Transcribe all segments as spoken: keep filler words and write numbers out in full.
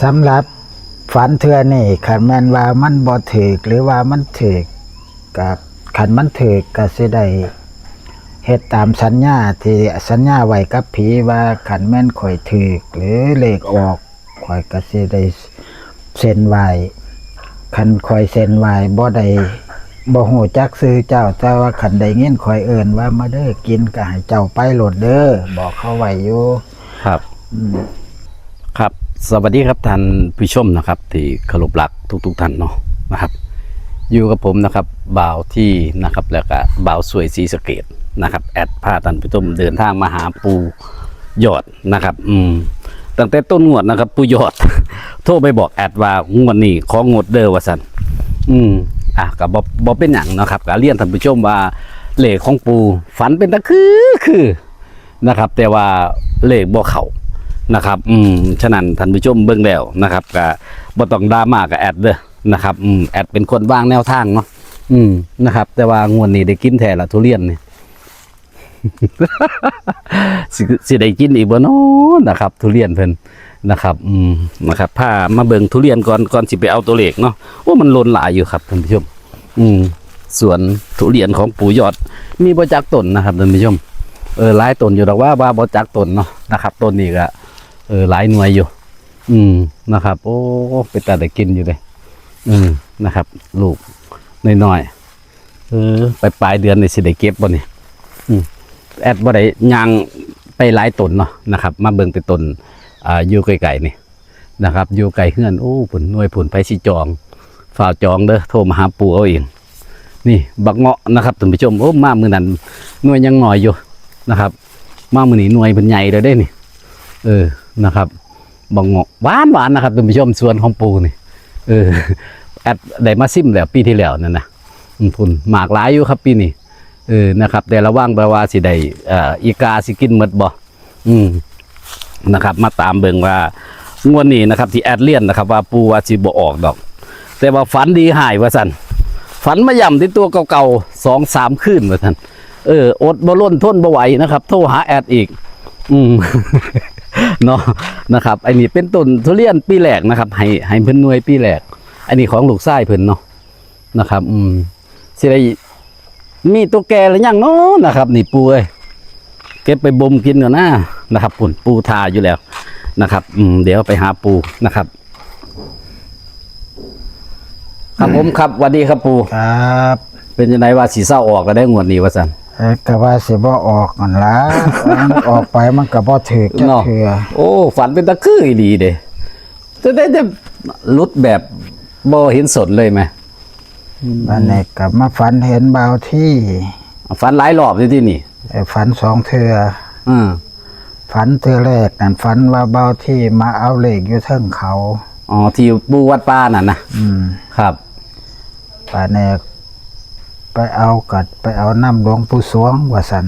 สำหรับฝันเทื่อนี้ คันแม่นว่ามันบ่ถูก หรือว่ามันถูก ก็ คันมันถูกก็สิได้เฮ็ดตามสัญญาที่สัญญาไว้กับผี ว่าคันแม่นข้อยถูก หรือเลขออก ข้อยก็สิได้เส้นไหว้ คันข้อยเส้นไหว้บ่ได้ บ่ฮู้จักชื่อเจ้า แต่ว่าคันได้ยินข้อยเอิ้นว่า "มาเด้อ กิน" ก็ให้เจ้าไปโลดเด้อ บอกเขาไว้อยู่ ครับ อืม ครับ สวัสดีครับท่านผู้ชมนะครับ ที่เคารพรักทุกๆท่านเนาะนะครับ อยู่กับผมนะครับ บ่าวที่นะครับ แล้วก็บ่าวสวยศรีสะเกษนะครับ แอดพาท่านผู้ชมเดินทางมาหาปู่ยอดนะครับ อืม ตั้งแต่ต้นงวดนะครับ ปู่ยอด โทรไปบอกแอดว่างวดนี้ของงดเด้อว่าซั่น อืม อ่ะ ก็บ่ บ่เป็นหยังเนาะครับ ก็เรียนท่านผู้ชมว่าเลขของปู่ฝันเป็นตาคือคือ นะครับ แต่ว่าเลขบ่เข้านะครับ อืม ฉะนั้นท่านผู้ชมเบิ่งแล้วนะครับ ก็บ่ต้องดราม่ากับแอดเด้อนะครับ อืม แอดเป็นคนวางแนวทางเนาะ อืม นะครับ แต่ว่างวดนี้ได้กินแท้ละทุเรียนนี่ สิ สิได้กินอีกบ่น้อนะครับ ทุเรียนเพิ่นนะครับ อืม นะครับ พามาเบิ่งทุเรียนก่อน ก่อนสิไปเอาตัวเลขเนาะ โอ้ มันหล่นหลายอยู่ครับท่านผู้ชม อืม สวนทุเรียนของปู่ยอด มีบ่จักต้นนะครับท่านผู้ชม เออ หลายต้นอยู่ดอกว่า ว่าบ่จักต้นเนาะนะครับ ต้นนี้ก็ เออ หลายหน่วยอยู่ อืม นะครับ โอ้ เป็นตาได้กินอยู่เลย อืม นะครับ ลูกน้อยๆ เออ ไปปลายเดือนนี่สิได้เก็บบ่นี่ อืม แอดบ่ได้ย่างไปหลายต้นเนาะนะครับ มาเบิ่งแต่ต้น อ่า อยู่ไกลๆนี่ นะครับ อยู่ไกลเฮือน โอ้ ผุ่นหน่วยผุ่น ไผสิจอง ฟ้าวจองเด้อ โทรมาหาปู่เอาเอง นี่ บักเงาะนะครับท่านผู้ชม โอ้ มามื้อนั้นหน่วยยังน้อยอยู่นะครับ มามื้อนี้หน่วยเพิ่นใหญ่แล้วเด้นี่ เออ นะครับ บักเงาะหวานหวานนะครับท่านผู้ชม สวนของปู่นี่ เออ แอดได้มาซิมแล้วปีที่แล้วนั่นนะ อืม ผุ่น หมากหลายอยู่ครับปีนี้ เออ นะครับ แต่ระวังแปลว่าสิได้ เอ่อ อีกาสิกินหมดบ่ อืม นะครับ มาตามเบิ่งว่างวดนี้นะครับ ที่แอดเรียนนะครับ ว่าปู่ว่าสิบ่ออกดอก แต่ว่าฝันดีหายว่าซั่น ฝันมาย่ำที่ตัวเก่าๆ สองสามคืนว่าซั่น เออ อดบ่ล้นทนบ่ไหวนะครับ โทรหาแอดอีก อืม เนาะ นะครับ อันนี้เป็นต้นทุเรียนปีแรกนะครับ ให้ ให้เพิ่นหน่วยปีแรก อันนี้ของลูกชายเพิ่นเนาะ นะครับ อืม สิได้มีตัวแก่หรือยังเนาะนะครับ นี่ปู่เอ้ย เก็บไปบ่มกินก่อนนะ นะครับ ผุ่น ปู่ท่าอยู่แล้วนะครับ อืม เดี๋ยวไปหาปู่นะครับ ครับผมครับ สวัสดีครับปู่ ครับ เป็นจังไดว่าสิเซาออกแล้วได้งวดนี้ว่าซั่น เอ้ย ก็ว่าสิบ่ออกนั่นล่ะ มันออกไปมันก็บ่ถูกจัก เนาะ เทื่อ โอ้ ฝันเป็นตาคืออีหลีเด้ แต่ แต่ แต่หลุดแบบบ่เห็นสนเลยไหม อืม อันนี้ก็มาฝันเห็นบ่าวที่ ฝันหลายรอบเลยที่นี่ เออ ฝันสองเทื่อ อืม ฝันเทื่อแรกนั่นฝันว่าบ่าวที่มาเอาเลขอยู่เทิงเขา อ๋อ ที่ปู่วัดป่านั่นนะ อืม ครับ บาดนี้ไปเอากัด ไปเอานำหลวงปู่สวงว่าซั่น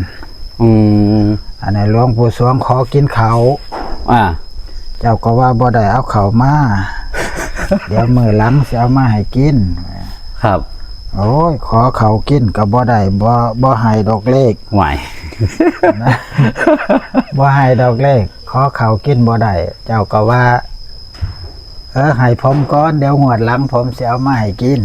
อืม อันนี้หลวงปู่สวงขอกินข้าว อ่า เจ้าก็ว่าบ่ได้เอาข้าวมา เดี๋ยวมื้อหลังสิเอามาให้กิน ครับ โอ้ย ขอข้าวกินก็บ่ได้ บ่ บ่ให้ดอกเลข ไหว บ่ให้ดอกเลข ขอข้าวกินบ่ได้ เจ้าก็ว่า เออ ให้ผมก่อน เดี๋ยวงวดหลังผมสิเอามาให้กิน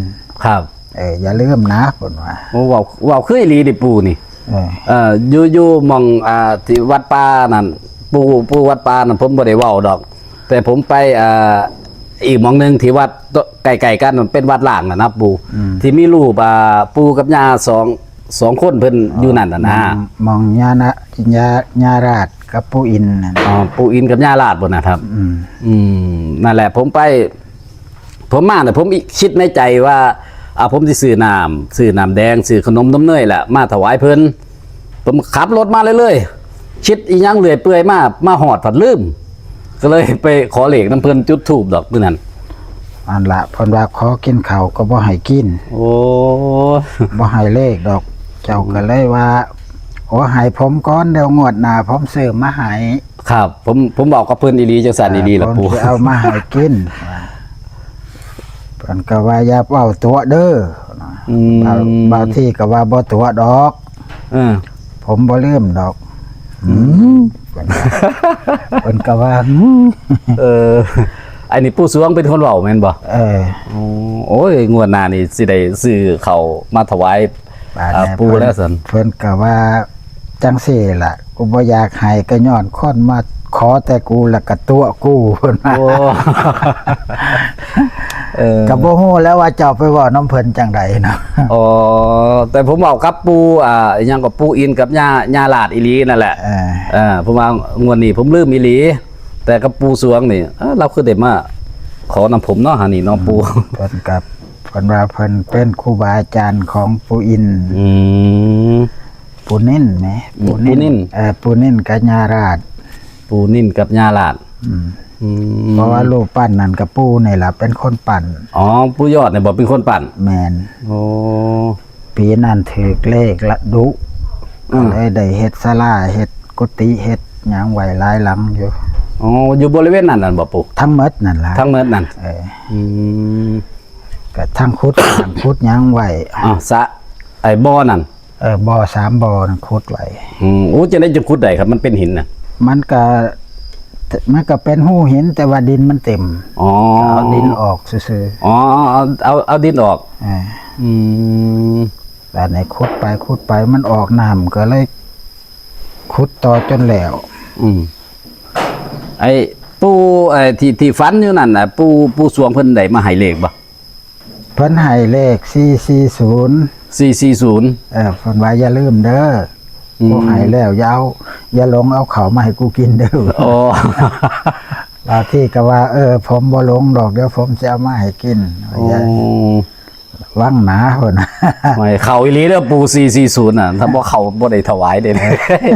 ครับ เออ อย่าลืมนะ เพิ่นว่า โอ้ เว้า เว้าคืออีหลีเด้ปู่นี่ เออ เอ่อ อยู่ อยู่หม่อง อ่า ที่วัดป่านั่น ปู่ ปู่วัดป่านั่น ผมบ่ได้เว้าดอก แต่ผมไป อ่า อีกหม่องหนึ่งที่วัดใกล้ๆกัน มันเป็นวัดร้างน่ะนะปู่ อืม ที่มีรูป อ่า ปู่กับย่าสอง สองคนเพิ่นอยู่นั่นน่ะนะ หม่อง หม่องย่านะ ย่า ย่าราชกับปู่อินนั่น อ๋อ ปู่อินกับย่าราชบ่นะครับ อืม อืม นั่นแหละ ผมไป ผมมาน่ะ ผมคิดในใจว่า อ่า ผมสิซื้อน้ำ ซื้อน้ำแดง ซื้อขนมนมเนยแหละ มาถวายเพิ่น ผมขับรถมาเรื่อยๆ คิดอีหยังเรื่อยเปื่อยมา มาฮอดผัดลืม ก็เลยไปขอเลขนำเพิ่น จุดธูปดอกมื้อนั้น อันละ เพิ่นว่าขอกินข้าวก็บ่ให้กิน โอ้ บ่ให้เลขดอก เจ้าก็เลยว่า โอ้ ให้ผมก่อน เดี๋ยวงวดหน้าผมซื้อมาให้ ครับ ผม ผมบอกกับเพิ่นอีหลีจังซั่นอีหลีล่ะ ผม ปู่ สิเอามาให้กิน เพิ่นก็ว่าอย่าเว้าตั๋วเด้อ อืม บาง บางทีก็ว่าบ่ตั๋วดอก เออ ผมบ่ลืมดอก อืม เพิ่นก็ว่า อืม เออ อันนี้ปู่สวงเป็นคนเว้าแม่นบ่ เออ โอ้ โอ้ย งวดหน้านี่สิได้ซื้อข้าวมาถวาย บาด อ่า เนี่ย ปู่แล้วซั่น เพิ่น เพิ่นก็ว่าจั่งซี้ล่ะ กูบ่อยากให้ก็ย้อนคนมาขอแต่กูแล้วก็ตั๋วกู เพิ่นว่า โอ้ เออ ก็บ่ฮู้แล้วว่าเจ้าไปเว้านำเพิ่นจั่งใดเนาะ อ๋อ แต่ผมเว้ากับปู่ อ่า อิหยังก็ปู่อินกับย่า ย่าลาดอีหลีนั่นแหละ เออ เออ ผมว่างวดนี้ผมลืมอีหลี แต่กับปู่สวงนี่ เอ้อ ลาวคือได้มาขอนำผมเนาะ หานี่เนาะปู่ เพิ่นกับ เพิ่นว่าเพิ่นเป็นครูบาอาจารย์ของปู่อิน อืม ปู่นินแหม อืม ปู่นิน ปู่นิน เอ่อ ปู่นินกับย่าลาด ปู่นินกับย่าลาด อืม อืม เพราะว่ารูปปั้นนั่นก็ปู่นี่ล่ะเป็นคนปั้น อ๋อ ปู่ยอดนี่บ่เป็นคนปั้น แม่น โอ้ ปีนั้นถืกเลขละดุ อืม ก็เลยได้เฮ็ดศาลา เฮ็ดกุฏิ เฮ็ดหยังไว้หลายหลังอยู่ อ๋อ อยู่บริเวณนั้นนั่นบ่ปู่ ทั้งหมดนั่นล่ะ ทั้งหมดนั่น เออ อืม ก็ทั้งขุด ทั้งขุดหยังไว้ อ้าว สระ ไอ้บ่อนั่น เออ บ่อสามบ่อนั่นขุดไว้ อืม โอ้ จั่งใดจั่งขุดได้ครับ มันเป็นหินน่ะ มันก็ มันก็เป็นฮูหิน แต่ว่าดินมันเต็ม อ๋อ เอาดินออกซื่อๆ อ๋อ เอา เอา เอาดินออก เออ อืม บาดนี้ขุดไปขุดไปมันออกน้ำก็เลย ขุดต่อจนแล้ว อืม ไอ้ปู่ ไอ้ที่ ที่ฝันอยู่นั่นน่ะ ปู่ ปู่สวงเพิ่นได้มาให้เลขบ่ เพิ่นให้เลขสี่สี่ศูนย์ สี่สี่ศูนย์ เออ เพิ่นว่าอย่าลืมเด้อ อืม ผู้ให้แล้วอย่าเอา อย่าหลงเอาข้าวมาให้กูกินเด้อ อ๋อ บางทีก็ว่า เออ ผมบ่หลงดอก เดี๋ยวผมสิเอามาให้กิน โอ้ หวังหนาพุ่น ไม่เข้าอีหลีเด้อปู่ สี่สี่ศูนย์ น่ะ ถ้าบ่เข้าบ่ได้ถวายเด้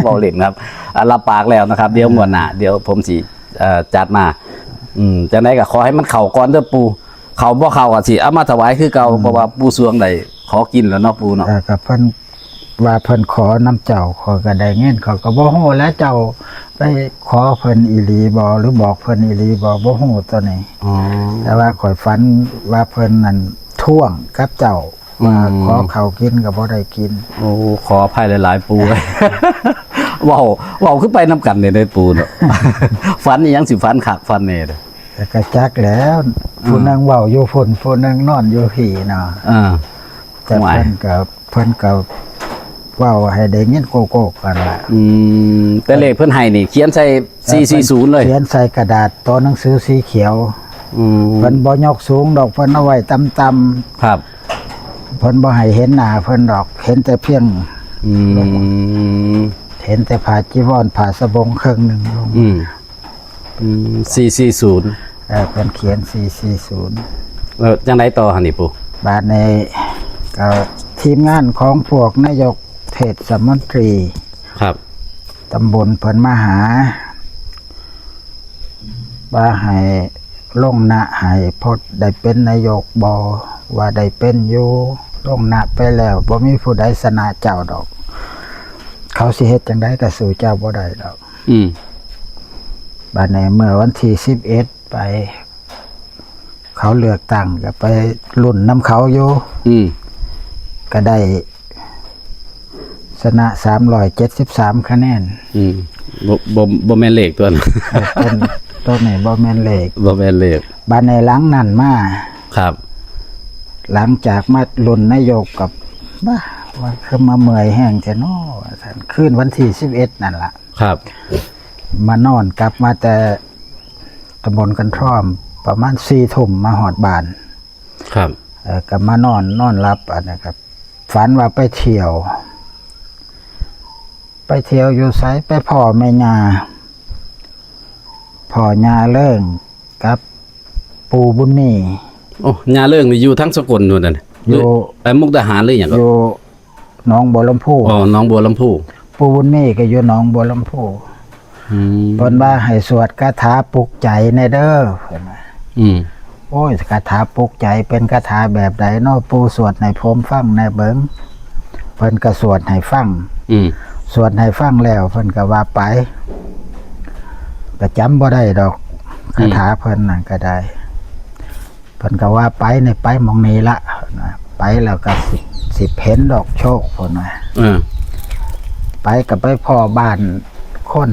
เว้าเล่นครับ อ่ะ รับปากแล้วนะครับ เดี๋ยวงวดหน้า เดี๋ยวผมสิ เอ่อ จัดมา อืม จั่งใดก็ขอให้มันเข้าก่อนเด้อปู่ เข้าบ่เข้าก็สิเอามาถวายคือเก่า อืม เพราะว่าปู่สวงได้ขอกินแล้วเนาะปู่เนาะ เออ ก็เพิ่นว่าเพิ่นขอนำเจ้า ข้อยก็ได้เงิน ข้อยก็บ่ฮู้แหล้วเจ้าไปขอเพิ่นอีหลีบ่ หรือบอกเพิ่นอีหลีบ่ บ่ฮู้ตัวนี้ อ๋อ แต่ว่าข้อยฝันว่าเพิ่นนั่นท้วงกับเจ้า ว่า อืม ขอข้าวกินก็บ่ได้กิน โอ้ ขออภัยหลายๆ ปู่ เว้า เว้าคือไปนำกันเนี่ยเด้อปู่เนาะ ฝันอีหยังสิฝันคักฝันแน่เด้อ แต่ก็จักแล้ว อืม ผู้หนึ่งเว้าอยู่พุ้น ผู้หนึ่งนอนอยู่พี้เนาะ อ่า แต่ ห่วย เพิ่นก็ เพิ่นก็เว้าให้ได้ยินโกโก้กันล่ะ อืม แต่เลขเพิ่นให้นี่เขียนใส่ เอ่อ สี่สี่ศูนย์ เลย เขียนใส่กระดาษตัวหนังสือสีเขียว อืม เพิ่นบ่ยกสูงดอก เพิ่นเอาไว้ต่ำๆ ครับ เพิ่นบ่ให้เห็นหน้าเพิ่นดอก เห็นแต่เพียง อืม เห็นแต่ผ้าจีวร ผ้าสบงครึ่งหนึ่งลง อืม อืม สี่สี่ศูนย์ เออ เพิ่นเขียน สี่สี่ศูนย์ แล้วจั่งใดต่อหั่นนี่ปู่ บาดนี้ก็ทีมงานของพวกนายกเทศมนตรี ครับ ตำบลเพิ่นมาหา ว่าให้ลงนะให้พดได้เป็นนายกบ่ ว่าได้เป็นอยู่ ลงนะไปแล้ว บ่มีผู้ใดชนะเจ้าดอก เขาสิเฮ็ดจั่งใดก็สู้เจ้าบ่ได้ดอก อืม บาดนี้เมื่อวันที่สิบเอ็ดไป เขาเลือกตั้งก็ไปลุ้นนำเขาอยู่ อืม ก็ได้ชนะ สามร้อยเจ็ดสิบสาม คะแนน อืม บ่ บ่ บ่แม่นเลขตัวนั้น เออ ต้น ต้นนี้บ่แม่นเลข บ่แม่นเลข บาดนี้หลังนั้นมา ครับ หลังจากมาลุ้นนายกกับ บ้า มันคือมาเมื่อยแฮงแท้น้อ ว่าซั่น คืนวันที่สิบเอ็ดนั่นล่ะ ครับ มานอน กลับมาแต่ตำบลกันทรอม ประมาณสี่ทุ่มมาฮอดบ้าน ครับ เอ่อ ก็มานอน นอนหลับ อันนั้นครับ ฝันว่าไปเที่ยว ไปเที่ยวอยู่ไส ไปพ้อแม่ย่า พ้อย่าเลิ่งกับปู่บุญมี โอ้ ย่าเลิ่งนี่อยู่ทางสกลนู่นน่ะ อยู่ เอ้ย มุกดาหารหรือหยังก็ อยู่หนองบัวลำพู อ๋อ หนองบัวลำพู ปู่บุญมีก็อยู่หนองบัวลำพู อืม เพิ่นว่าให้สวดคาถาปลุกใจแน่เด้อ เพิ่นว่า อืม โอ้ย คาถาปลุกใจเป็นคาถาแบบใดเนาะ ปู่สวดให้ผมฟังแน่เบิ่ง เพิ่นก็สวดให้ฟัง อืม สวดให้ฟังแล้ว เพิ่นก็ว่าไป ก็จำบ่ได้ดอก อืม คาถาเพิ่นนั่นก็ได้ เพิ่นก็ว่าไปนี่ ไปหม่องนี้ละ ไปแล้วก็สิ สิเห็นดอกโชค เพิ่นว่า เออ ไปก็ไปพ้อบ้านคน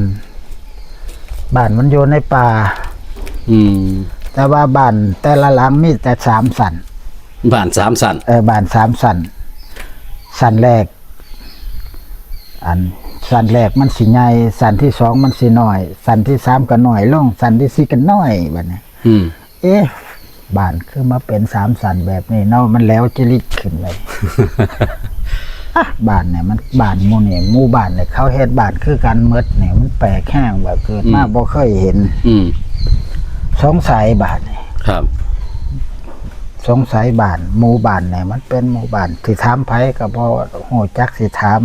บ้านมันอยู่ในป่า อืม แต่ว่าบ้านแต่ละหลังมีแต่สามชั้น บ้านสามชั้น เออ บ้านสามชั้น ชั้นแรก อัน ชั้นแรกมันสิใหญ่ ชั้นที่สองมันสิน้อย ชั้นที่สามก็น้อยลง ชั้นที่สี่ก็น้อย บัดนี้ อืม เอ๊ะ บ้านคือมาเป็นสามชั้นแบบนี้เนาะ มันแล้วจิริกขึ้นเลย อ่ะ บ้านเนี่ยมัน บ้านหมู่นี่ หมู่บ้านเนี่ยเขาเฮ็ดบ้านคือกันหมดเนี่ย มันแปลกแฮง แบบเกิดมา อืม บ่เคยเห็น อืม สงสัยบ้านนี่ ครับ สงสัยบ้าน หมู่บ้านเนี่ยมันเป็นหมู่บ้านที่ถามไผก็บ่ฮู้จักสิถาม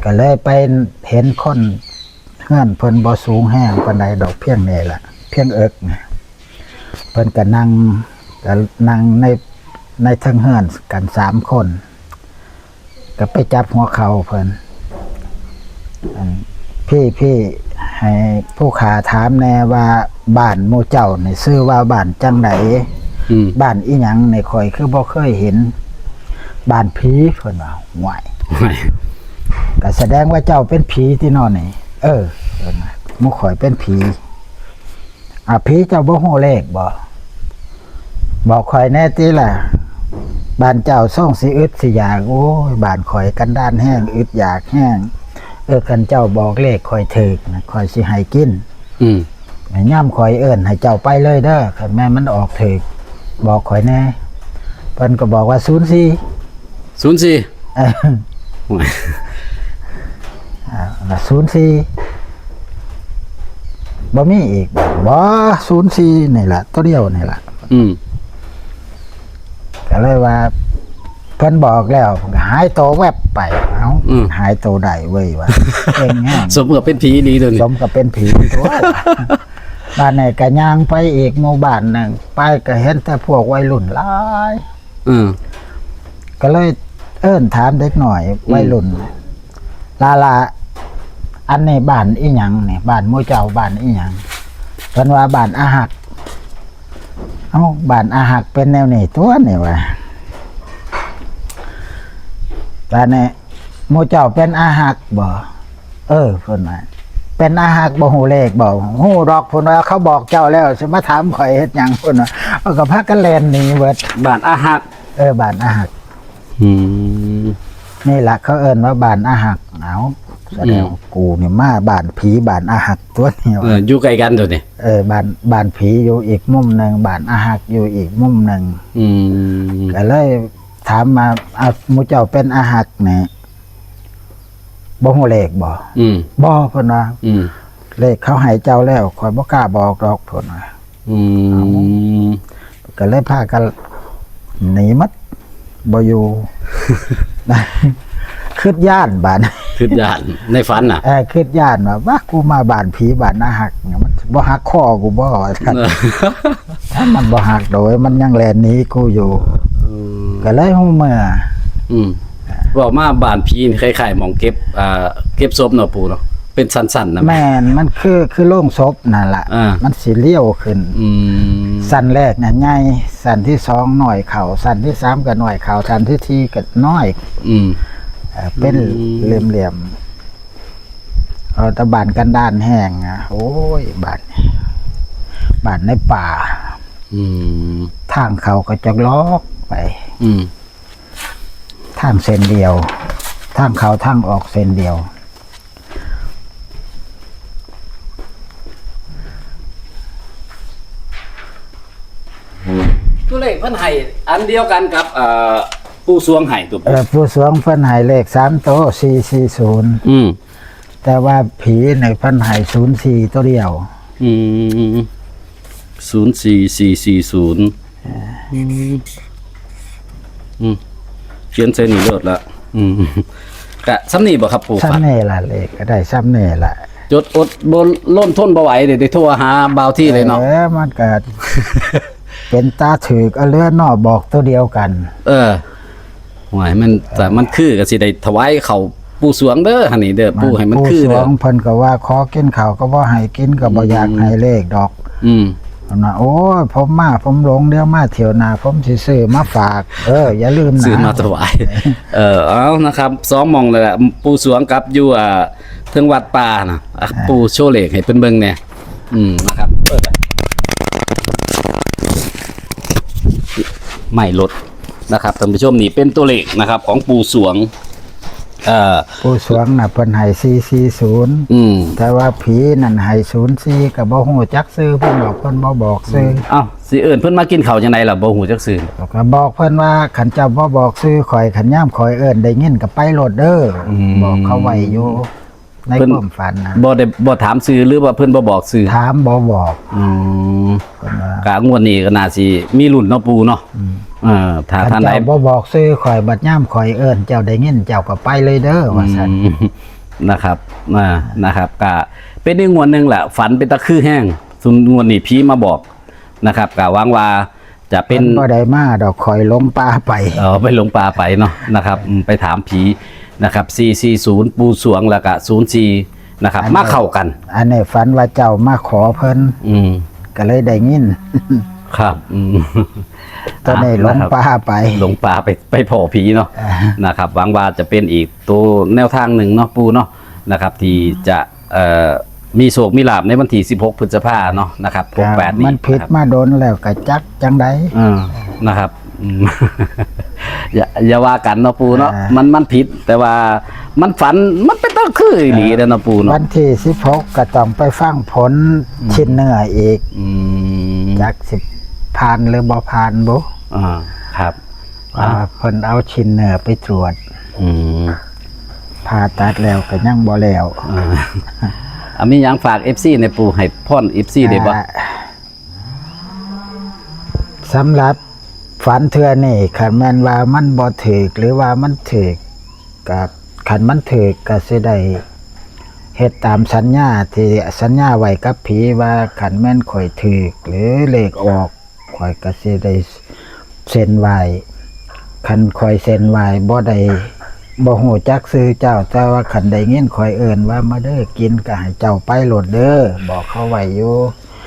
ก็เลยไปเห็นคน เฮือนเพิ่นบ่สูงแฮงปานใดดอก เพียงนี่ล่ะ เพียงเอิกนะ เพิ่นก็นั่ง ก็นั่งใน ในเทิงเฮือนกันสามคน ก็ไปจับหัวเข่าเพิ่น อัน พี่ พี่ ให้ผู้ข้าถามแหน่ว่าบ้านหมู่เจ้านี่ชื่อว่าบ้านจั่งใด อืม บ้านอิหยังนี่ ข้อยคือบ่เคยเห็น บ้านผี เพิ่นว่า ห่วย ห่วย ก็แสดงว่าเจ้าเป็นผีติเนาะนี่ เออ เพิ่นว่า หมู่ข้อยเป็นผี อ่ะ ผีเจ้าบ่ฮู้เลขบ่ บอกข้อยแหน่ติล่ะ บ้านเจ้าซ่องสิอึดสิอยาก โอ้ย บ้านข้อยกันดารแฮง อึดอยากแฮง เออ คันเจ้าบอกเลขข้อยถูกนะ ข้อยสิให้กิน อืม ยามข้อยเอิ้นให้เจ้าไปเลยเด้อ คันแม่นมันออกถูก บอกข้อยแหน่ เพิ่นก็บอกว่า ศูนย์สี่ ศูนย์สี่ เออ ห่วย อ่า แล้ว ศูนย์สี่ บ่มีอีกบ่ ศูนย์สี่ นี่ล่ะ ตัวเดียวนี่ล่ะ อืม ก็เลยว่า เพิ่นบอกแล้ว ก็หายตัวแวบไป เอ้า อืม หายตัวได้เว้ย ว่า เก่งแฮง สมกับเป็นผีดีตัวนี้ สมกับเป็นผีตัว บ้านนี้ก็ย่างไปอีกหมู่บ้านหนึ่ง ไปก็เห็นแต่พวกวัยรุ่นหลาย อืม ก็เลยเอิ้นถามเด็กน้อย อืม วัยรุ่น "หล่าๆ อันนี้บ้านอิหยังนี่ บ้านหมู่เจ้าบ้านอิหยัง" เพิ่นว่า "บ้านอาหัก" เอ้า บ้านอาหักเป็นแนวนี้ตัวนี่วะ บ้านนี้ "หมู่เจ้าเป็นอาหักบ่" "เออ" เพิ่นว่า "เป็นอาหักบ่ฮู้เลขบ่" "ฮู้ดอก" เพิ่นว่า "เขาบอกเจ้าแล้ว สิมาถามข้อยเฮ็ดหยัง" เพิ่นว่า เอาก็พากันแล่นหนีเบิด บ้านอาหัก เออ บ้านอาหัก อืม นี่ล่ะเขาเอิ้นว่าบ้านอาหัก เอา แสดงว่า อืม กูนี่มาบ้านผีบ้านอาหักตัวนี้วะ เออ อยู่ใกล้กันตัวนี้ เออ บ้าน บ้านผีอยู่อีกมุมหนึ่ง บ้านอาหักอยู่อีกมุมหนึ่ง อืม ก็เลยถามมา "อ่ะ หมู่เจ้าเป็นอาหักนี่ บ่ฮู้เลขบ่" อืม "บ่" เพิ่นว่า อืม "เลขเขาให้เจ้าแล้ว ข้อยบ่กล้าบอกดอก" เพิ่นว่า อืม ก็เลยพากันหนีหมด บ่อยู่ คิดย้านบาด คิดย้าน ในฝันน่ะ เออ คิดย้านว่า "ว่ากูมาบ้านผีบ้านอาหักเนี่ย มันบ่หักคอกูบ่" ว่าซั่น เออ ถ้ามันบ่หักโดย มันยังแล่นหนีกูอยู่ อืม ก็เลยฮู้เมื่อ อืม เว้ามาบ้านผีนี่คล้ายๆหม่องเก็บ อ่า เก็บศพเนาะปู่เนาะ เป็นชั้นๆนะ แม่น มันคือ คือโลงศพนั่นล่ะ อ่า มันสิเลี้ยวขึ้น อืม ชั้นแรกน่ะใหญ่ ชั้นที่สองน้อยเข้า ชั้นที่สามก็น้อยเข้า ชั้นที่สี่ก็น้อย อืม เอ่อ เป็น อืม เหลี่ยมๆ เอาแต่บ้านกันดารแฮงอะ โอ้ย บ้าน บ้านในป่า อืม ทางเข้าก็จะลอกไป อืม ทางเส้นเดียว ทางเข้าทางออกเส้นเดียว ตัวเลขเพิ่นให้อันเดียวกันกับ เอ่อ ปู่สวงให้ตัว เอ่อ ปู่สวงเพิ่นให้เลขสามตัว สี่สี่ศูนย์ อืม แต่ว่าผีในเพิ่นให้ ศูนย์สี่ ตัวเดียว อืม ศูนย์สี่ สี่สี่ศูนย์ อืม อืม เขียนใส่นี่โลดละ อืม กะส่ำนี่บ่ครับปู่ ส่ำนี่ล่ะ เลขก็ได้ส่ำนี่ล่ะ จดอดบ่ล้นทนบ่ไหวเด้ ได้โทรหาบ่าวที่เลยเนาะ เออ มันก็ เป็นตาถืกเอาเรือเนาะ บอกตัวเดียวกัน เออ ห่วย มัน แต่มันคือก็สิได้ถวายเข้าปู่สวงเด้อ หั่นนี่เด้อ ปู่ให้มันคือเด้อ ปู่สวงเพิ่นก็ว่า ขอกินข้าวก็บ่ให้กิน ก็บ่อยากให้เลขดอก อืม เพิ่นว่า โอ้ย ผมมา ผมหลง เดี๋ยวมาเที่ยวหน้า ผมสิซื้อมาฝาก เออ อย่าลืมนะ ซื้อมาถวาย เออ เอานะครับ สองหม่องเลยล่ะ ปู่สวงกับอยู่ อ่า เทิงวัดป่านะ อ่ะ อ่า ปู่โชว์เลขให้เพิ่นเบิ่งแหน่ อืม นะครับ เปิดไป ไม่ลดนะครับท่านผู้ชม นี่เป็นตัวเลขนะครับของปู่สวง เอ่อ ปู่สวงน่ะเพิ่นให้สี่สี่ศูนย์ อืม แต่ว่าผีนั่นให้ศูนย์สี่ ก็บ่ฮู้จักชื่อเพิ่นดอก เพิ่นบ่บอกชื่อ เอ้า สิเอิ้นเพิ่นมากินข้าวจังได๋ล่ะ บ่ฮู้จักชื่อ ก็บอกเพิ่นว่า คันเจ้าบ่บอกชื่อข่อย คันยามข่อยเอิ้นได้ยินก็ไปโลดเด้อ อืม บอกเขาไว้อยู่ ใน เพิ่น ความฝันนะ บ่ได้ บ่ถามชื่อ หรือว่าเพิ่นบ่บอกชื่อ ถามบ่บอก อืม เพิ่นว่า กะงวดนี้ก็น่าสิมีลุ้นเนาะปู่เนาะ อืม เออ ถ้า คัน ท่านใด เจ้าบ่บอกชื่อข่อย บัดยามข่อยเอิ้นเจ้าได้ยิน เจ้าก็ไปเลยเด้อ ว่าซั่น อืม นะครับ อ่า นะครับ ก็เป็นอีกงวดหนึ่งแหละ ฝันเป็นตาคือแฮง ส่วนงวดนี้ผีมาบอกนะครับ ก็หวังว่าจะเป็น เพิ่นบ่ได้มาดอก ข่อยหลงป่าไป เออ ไปหลงป่าไปเนาะนะครับ อืม ไปถามผีนะครับ สี่สี่ศูนย์ ปู่สวง แล้วก็ ศูนย์สี่ นะครับ อันนี้ มาเข้ากัน อันนี้ฝันว่าเจ้ามาขอเพิ่น อืม ก็เลยได้ยิน ครับ อืม ตอนนี้ อ่ะ หลง นะครับ ป่าไป หลงป่าไป ไปพ้อผีเนาะ อ่า นะครับ หวังว่าจะเป็นอีกตัวแนวทางหนึ่งเนาะปู่เนาะ นะครับ ที่จะ เอ่อ มีโชคมีลาภในวันที่สิบหก พฤษภาเนาะนะครับ ครับ หกแปด นี่ มันผิด นะครับ มาโดนแล้วก็จักจังใด เออ นะครับ อืม อย่า อย่าว่ากันเนาะปู่เนาะ อ่า มัน มันผิด แต่ว่ามันฝัน มันเป็นตาคืออีหลีเด้อเนาะปู่เนาะ วันที่สิบหก ก็ต้องไปฟังผล อืม ชิ้นเนื้ออีก อืม จักสิผ่านหรือบ่ผ่านบุ อ่า ครับ ว่าเพิ่นเอาชิ้นเนื้อไปตรวจ อืม ผ่าตัดแล้วก็ยังบ่แล้ว อ่า อ่ะ มีหยังฝาก เอฟซี แหน่ปู่ ให้พร เอฟซี ได้บ่ อ่า สำหรับฝันเทื่อนี้ คันแม่นว่ามันบ่ถูก หรือว่ามันถูก ก็ คันมันถูกก็สิได้เฮ็ดตามสัญญาที่สัญญาไว้กับผีว่า คันแม่นข่อยถูก หรือเลขออก ข่อยก็สิได้เส้นไหว้ คันข่อยเส้นไหว้บ่ได้ บ่ฮู้จักชื่อเจ้า แต่ว่าคันได้ยินข่อยเอิ้นว่า มาเด้อกิน ก็ให้เจ้าไปโลดเด้อ บอกเขาไว้อยู่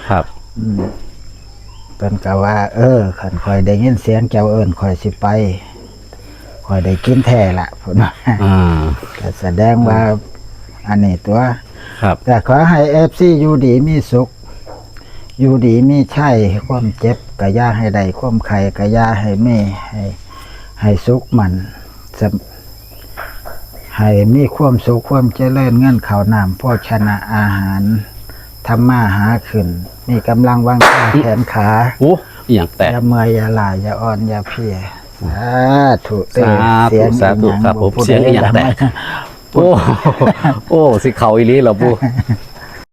ครับ อืม เพิ่นก็ว่า เออ คันข่อยได้ยินเสียงเจ้าเอิ้น ข่อยสิไป ข่อยได้กินแท้ละ เพิ่นว่า อ่า ก็แสดงว่า อันนี้ตัว ครับ ก็ขอให้ เอฟซี อยู่ดีมีสุข อยู่ดีมีชัย ความเจ็บก็อย่าให้ได้ ความไข้ก็อย่าให้มี ให้ ให้สุขมั่น สำ- ให้มีความสุขความเจริญ เงินเข้าน้ำโภชนะอาหาร ทำมาหาขึ้น มีกำลังวังชาแขนขา โอ้ อีหยังแตก อย่าเมื่อยอย่าล้าอย่าอ่อนอย่าเพลีย สาธุเด้อ สาธุ เสียง สาธุ อีหยัง ครับผม บ่พูด เสียงอีหยังแตก ได้ โอ้ โอ้ สิเข้าอีหลีเหรอปู่